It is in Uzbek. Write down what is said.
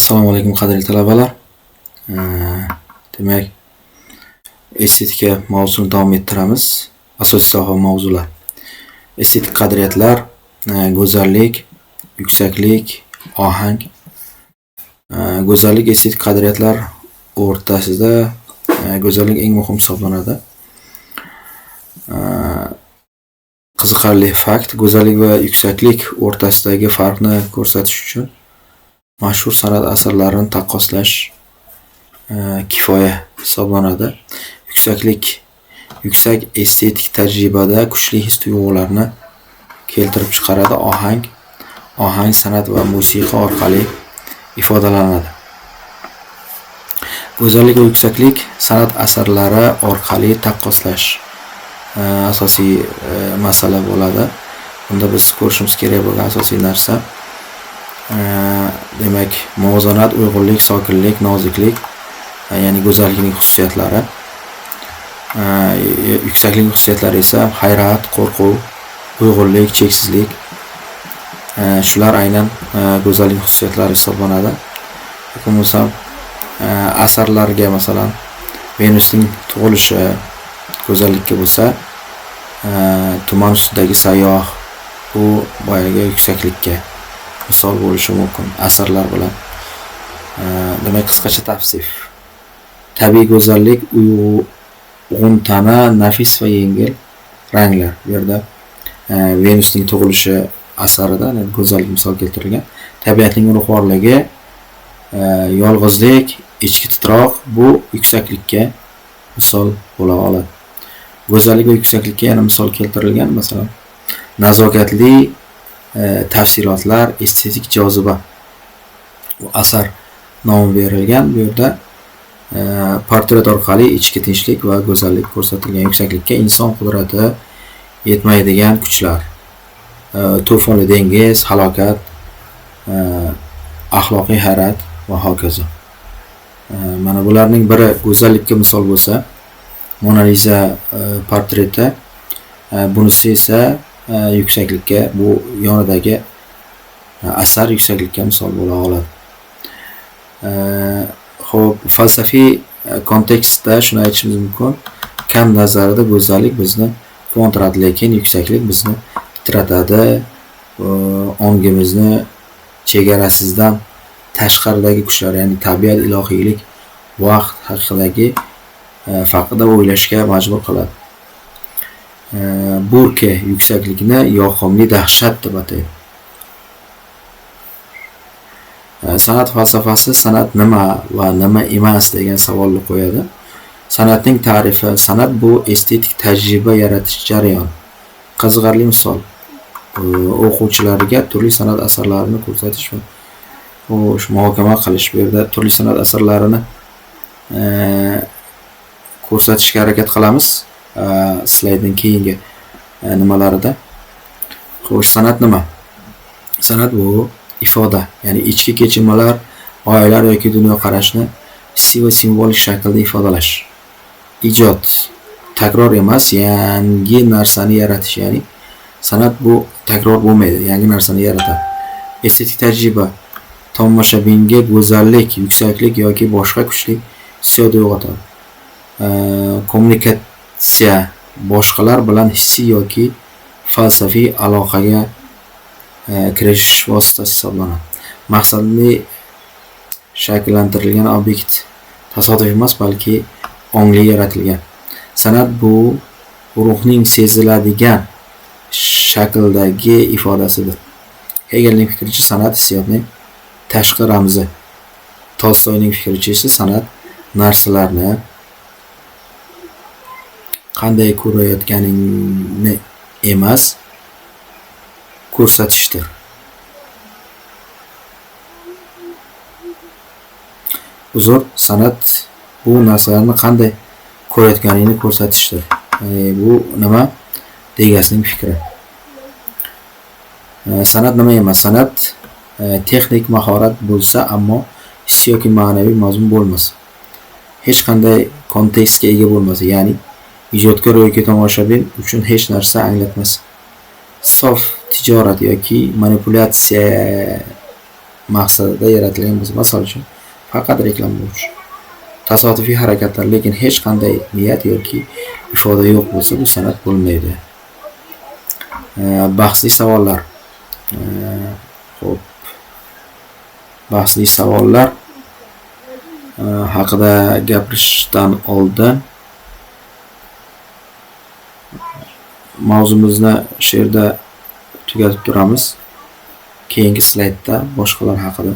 Assalomu alaykum, qadrli talabalar. Demak, estetika mavzusini davom ettiramiz. Asosiy soha mavzular. Estetik qadriyatlar, go'zallik, yuksaklik, ohang. Go'zallik estetik qadriyatlar o'rtasida go'zallik eng muhim hisoblanadi. Qiziqarli fakt, go'zallik va yuksaklik o'rtasidagi farqni ko'rsatish uchun mashhur san'at asarlarini taqqoslash kifoya hisoblanadi. Yuksaklik yuksak estetik tajribada kuchli his-tuyg'ularni keltirib chiqaradi. Ohang san'at va musiqa orqali ifodalanadi. Go'zallik va yuksaklik san'at asarlari orqali taqqoslash asosiy masala bo'ladi. Bunda biz ko'rishimiz kerak bo'lgan asosiy narsa, demak, muvozanat, uyg'unlik, sokinlik, noziklik, ya'ni go'zallikning xususiyatlari. Yuksaklik xususiyatlari esa hayrat, qo'rquv, uyg'unlik, cheksizlik. Shular aynan go'zallik xususiyatlari hisoblanadi. Yoki bo'lmasam asarlarga, masalan, Venusning tug'ilishi go'zallikka bo'lsa, tuman ustidagi sayyoh bu boyagi yuksaklikka misol bo'lishi mumkin asarlar bilan. Demak, qisqacha tavsif. Tabiiy go'zallik uyg'un tana, nafis va yengil ranglar. Bu yerda Venusning tug'ilishi asarida go'zallik misol keltirilgan. Tabiatning ulug'vorligi, yolg'izlik, ichki titroq bu yuksaklikka misol bo'la oladi. Go'zallik va yuksaklikka yana misol keltirilgan, masalan, nazokatli tafsilotlar, estetik joziba. Bu asar nomi berilgan. Bu yerda portret orqali ichki tinchlik va go'zallik ko'rsatilgan. Yuksaklikka inson qudrati yetmaydigan kuchlar, to'fonli dengiz, halokat, axloqiy hayrat va hokazo. Mana bularning biri go'zallikka misol bo'lsa, Mona Liza portreti, bunisi esa yuksaklikka, bu yonidagi asar yuksaklikka misol bo'la oladi. Xo'p, falsafiy kontekstda shuni aytishimiz mumkin. Kant nazarida go'zallik bizni quvontiradi, lekin yuksaklik bizni titratadi, ongimizni chegarasizdan tashqaridagi kuchlar, ya'ni tabiat, ilohiylik, vaqt haqidagi haqida o'ylashga majbur qiladi. Burke yuksaklikni yoqimli dahshat deb ataydi. San'at falsafasi san'at nima va nima emas degan savolni qo'yadi. San'atning ta'rifi: san'at bu estetik tajriba yaratish jarayoni. Qiziqarli misol, o'quvchilarga turli san'at asarlarini ko'rsatish va muhokama qilish. Bu yerda turli san'at asarlarini ko'rsatishga harakat qilamiz slaydning keyingi nimalarida. Xo'sh, san'at nima? San'at bu ifoda, ya'ni ichki kechinmalar, g'oyalar yoki dunyoqarashni hissiy va simvolik shaklda ifodalash. Ijod takror emas, yangi narsani yaratish, ya'ni san'at bu takror bo'lmaydi, yangi narsani yaratadi. Estetik tajriba tomoshabinga go'zallik, yuksaklik yoki boshqa kuchli hissiyot uyg'otadi. Kommunikatsiya boshqalar bilan hissiy yoki falsafiy aloqaga kirishish vositasi hisoblanadi. Maqsadli shakllantirilgan obyekt tasodif emas, balki ongli yaratilgan. San'at bu ruhning seziladigan shakldagi ifodasidir. Hegelning fikricha san'at hissiyotning tashqi ramzi. Tolstoyning fikricha esa san'at narsalarni qanday ko'rayotganingni emas, ko'rsatishdir. Uzr, san'at bu narsalarni qanday ko'rayotganingni ko'rsatishdir. Bu nima? Degasning fikri. San'at nima emas? San'at texnik mahorat bo'lsa, ammo hissiy yoki ma'naviy mazmun bo'lmasa, hech qanday kontekstga ega bo'lmasa, ya'ni ijodkor yoki tomoshabin uchun hech narsa anglatmas. Sof tijorat yoki manipulyatsiya maqsadida yaratilgan bo'lsa, masal uchun, faqat reklama uchun tasodifiy harakatlar, lekin hech qanday niyat yoki ifoda yo'q bo'lsa, bu san'at bo'lmaydi. Bahsli savollar. Xo'p. Bahsli savollar haqida gapirishdan oldin mavzumizni shu yerda tugatib turamiz. Keyingi slaydda boshqalar haqida